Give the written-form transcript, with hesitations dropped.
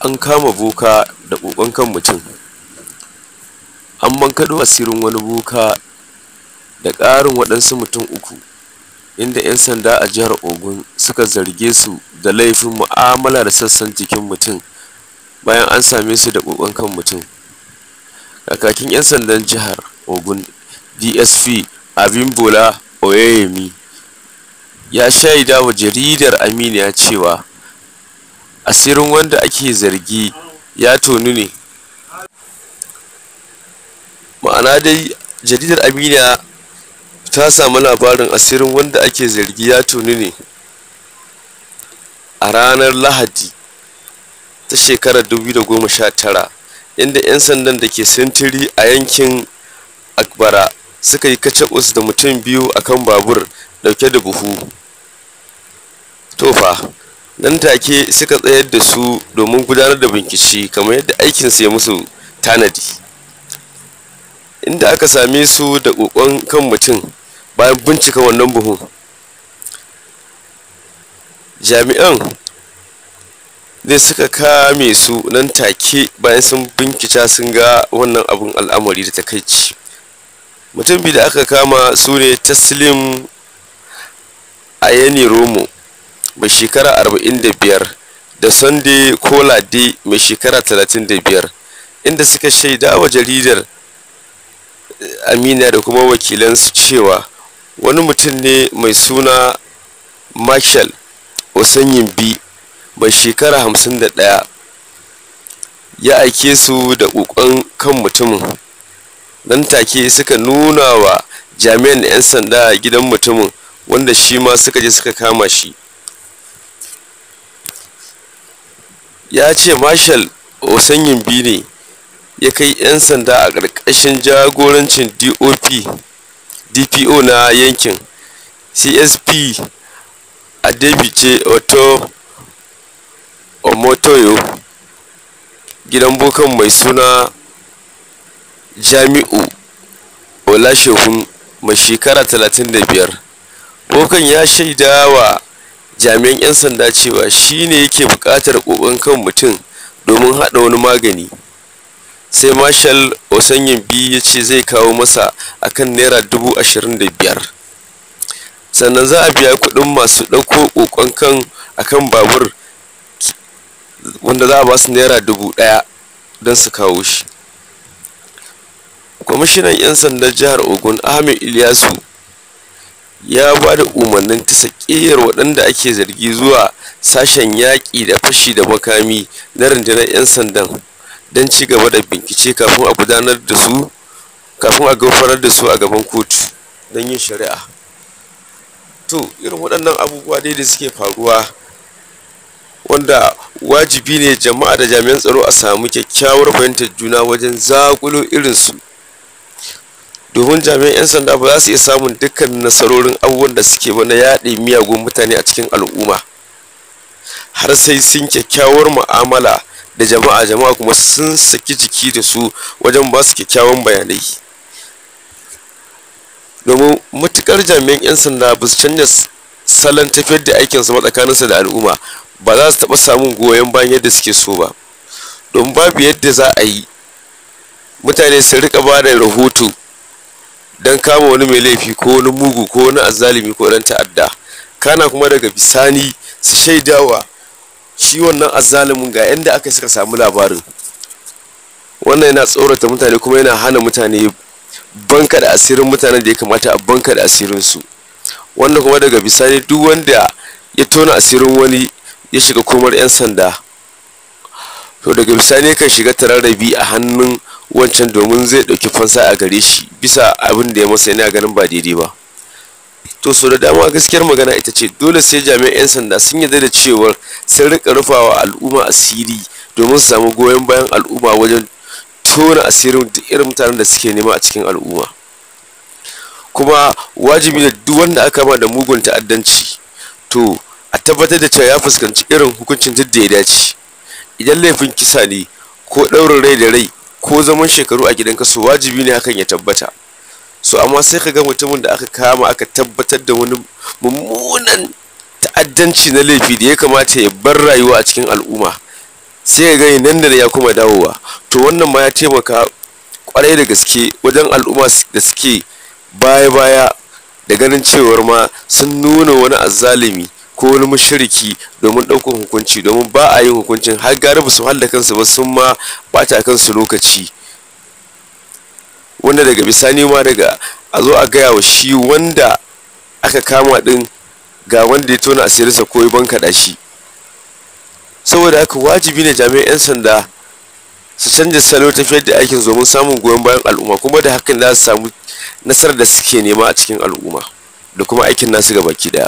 An kama boka da ƙoƙon kan mutum. An bankaɗo asirin wani boka da ƙarin waɗansu mutum uku, inda 'yan sanda a jihar Ogun suka zarge su da laifin mu'amala da sassan jikin mutum bayan an same su da ƙoƙon kan mutum. Kakakin 'yan sandan jihar Ogun, DSP Abimbola Oyeyemi, ya shaida wa jaridar Aminiya cewa asirin wanda ake zargi ya tonu ne. Ma'ana dai, jaridar Aminiya ta samu labarin asirin wanda ake zargi ya tonu ne a ranar Lahadi ta shekarar 2019, inda 'yan sandan da ke sintiri a yankin Agbara suka yi kacabus da mutum biyu a kan babur dauke da buhu. To fa, nan take suka tsayar da su domin gudanar da bincike kamar yadda aikinsu ya musu tanadi, inda aka same su da ƙoƙon kan mutum bayan bincika wannan buhun. Jami'an ne suka kame su nan take bayan sun bincika sun ga wannan abun al'amari da takaici. Mutum biyu da aka kama su ne Taslim Ayeniromo mai shekara 45 da Sunday Kolade mai shekara 35, inda suka shaida wa jaridar Aminiya da kuma wakilansu cewa wani mutum ne mai suna Michael Osanyinbi mai shekara 51 ya aike su da ƙoƙon kan mutumin. Nan take suka nuna wa jami'an 'yan sanda gidan mutumin, wanda shi ma suka je suka kama shi. Ya ce Marshal Osanyinbi ne ya kai 'yan sanda a ƙarƙashin jagorancin DPO na yankin, CSP Adebice Otto Omotoyo, gidan bokan mai suna Jamiu Olashehun mai shekara 35. Bokan ya shaida wa jami'an 'yan sanda cewa shi ne yake buƙatar ƙoƙon kan mutum domin haɗa wani magani. Sai Marshal Osanyinbi ya ce zai kawo masa a kan naira 25,000. Sannan za a biya kuɗin masu ɗauko ƙoƙon kan a kan babur, wanda za a ba su naira 1,000 don su kawo shi. Kwamishinan 'yan sandan jihar Ogun, Ahmed Ilyasu, ya ba da umarnin tasa ƙeyar waɗanda ake zargi zuwa sashen yaƙi da fashi da makami na rundunar 'yan sandan don ci gaba da bincike kafin a gudanar da su kafin a gurfanar da su a gaban kotu don yin shari'a. To, irin waɗannan abubuwa dai da suke faruwa, wanda wajibi ne jama'a da jami'an tsaro a samu kyakkyawar fahimtar juna wajen zaƙulo irinsu, domin jami'an 'yan sanda ba za su iya samun dukkan nasarorin abubuwan da suke ba na yaɗe miyagun mutane a cikin al'umma har sai sun kyakkyawar mu'amala da jama'a, jama'a kuma sun saki jiki da su wajen ba su kyakkyawan bayanai. Domin matuƙar jami'an 'yan sanda ba su canja salon tafiyar da aikinsu ba tsakaninsu da al'umma, ba za su taɓa samun goyon bayan yadda suke so ba. Domin babu yadda za a yi mutane su riƙa ba da rahoto don kama wani mai laifi ko wani mugu ko wani azzalumi ko ɗan ta'adda, kana kuma daga bisani su shaidawa shi wannan azzalumin ga yanda aka suka samu labarin. Wannan yana tsorata mutane kuma yana hana mutane bankaɗe asirin mutanen da ya kamata a bankaɗe asirinsu. Wanda kuma daga bisani duk wanda ya tona asirin wani ya shiga komar 'yan sanda, to daga bisani yakan shiga tararrabi a hannun wancan domin zai ɗauki fansa a gare shi bisa abin da ya masa yana ganin ba daidai ba. To, so da dama gaskiyar magana ita ce dole sai jami'an 'yan sanda sun yarda da cewar sun riƙa rufawa al'umma asiri domin su samu goyon bayan al'umma wajen tona asirin duk irin mutanen da suke nema a cikin al'umma. Kuma wajibi ne duk wanda aka kama da mugun ta'addanci, to a tabbatar da cewa ya fuskanci irin hukuncin duk da ya dace. Idan laifin kisa ne ko ɗaurin rai da rai ko zaman shekaru a gidan kaso, wajibi ne hakan ya tabbata. So amma sai ka ga mutumin da aka kama aka tabbatar da wani mummunan ta'addanci na laifi da ya kamata ya bar rayuwa a cikin al'umma, Sai ya gani nan da ya kuma dawowa. To wannan ma ya taimaka kwarai da gaske wajen al'umma da suke baya-baya da ganin cewar ma sun nuna wani azzalumi ko wani mushriki domin ɗaukar hukunci, domin ba a yin hukuncin har gara ba su wahala kansu ba, sun ma ɓata kansu lokaci. Wanda daga bisani ma daga a zo a gaya wa shi wanda aka kama ɗin ga wanda ya tona asirinsa ko ya bankaɗa shi. Saboda haka wajibi ne jami'an 'yan sanda su canza salo tafiyar da aikin domin samun goyon bayan al'umma, kuma da hakan za su samu nasarar da suke nema a cikin al'umma da kuma aikin nasu gabaki ɗaya.